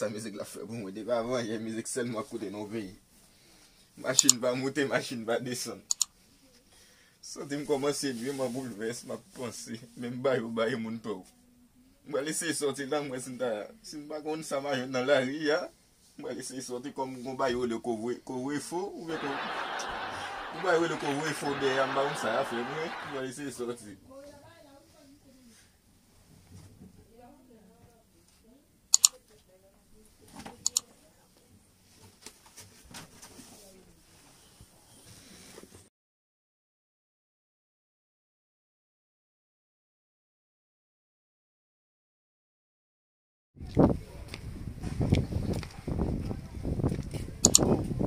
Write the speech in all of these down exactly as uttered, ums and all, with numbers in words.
Sa mizik la fè pou mwen depi avan yè, mizik sèl m ap koute nan peyi. Machin pa moute, machin pa desann. Santi m kòmanse byen, m an boulvès, m ap panse, menm ba yo ba yo moun pa w. M pral eseye sòti la, m wè si m ta, si m pa konn sa m a jwenn nan lari a, m pral eseye sòti kòm gon bagay yo rele kovre, kovre fo, oubyen kovre, gon bagay yo rele kovre fo dèyè a, m pa konn sa y a fè, mwen, m pral eseye sòti.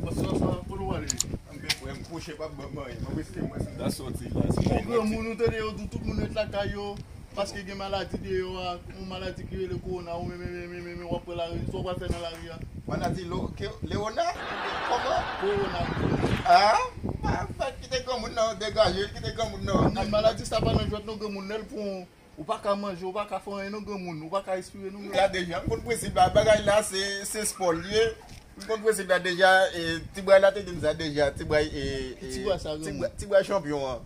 Pastè, sa, kote w ale? Anben, frè m, kouche p ap ban m anyen. M ap eseye m wè si m ta sòti la. Bon, granmoun, ou tande yo di w tout moun ret lakay yo, paske gen maladi deyò a, yon maladi ki rele kowona, ou menm, menm, menm, menm, menm, w ap pran lari, sa w pral fè nan lari a? Maladi lo, ke, Leona? Kòman? Kowona. Ah? Pa, pa kite granmoun nan degaje, kite granmoun nan. Non, maladi sa pa nan jwèt non, granmoun, lè l pran w, ou pa ka manje, ou pa ka fè anyen non, granmoun, ou pa ka respire non, granmoun. La deja, m konn prensip la, bagay la se, se spò l ye. M konn prensip la deja, e, ti bray la te di m sa deja, ti bray, e, e, ti bray sa, ti granmoun, bray, ti bray chanpyon an.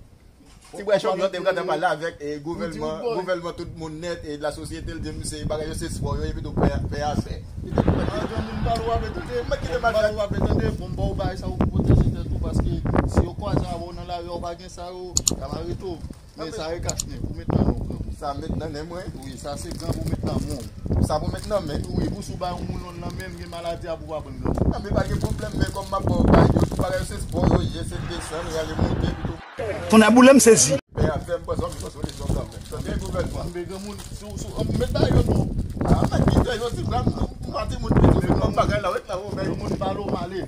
Ti bray chanpyon te gentan pale avèk, e, gouvènman, gouvènman tout moun nèt, e, lasosyete, l di m se bagay yo se spò yo, epi tou fè, fè afè. Ah, granmoun, pale w ap tande. Mwen kite m al fè. Pale w ap tande, bon, m ba w bagay sa ou pou pwoteje tèt ou, paske si yo kwaze avè w nan lari a, ou pa gen sa yo, y ap arete w. Men sa e kach nèg, ou met nan men w, granmoun. Sa met nan men mwen? Wi, sa se granmoun ou met nan men w. Sa pou met nan men? Wi, pou si w bay yon moun lòn nan men, m gen maladi a pou w pa pran granmoun. Non, men pa gen pwoblèm, men kòm m ap ba w bagay yo, tout bagay yo se spò yo ye, se desann, rale monte, pito. Ton a boule m sezi. Fè afè m, pran sa, m pran solisyon kanmenm. Tande, gouvènman. Men granmoun, si w, si w, met bagay yo non. Ah, men kite yo, ti bra, m, m pa timoun pito, se kòm bagay la, ret la, ou, men. Granmoun, pale w male.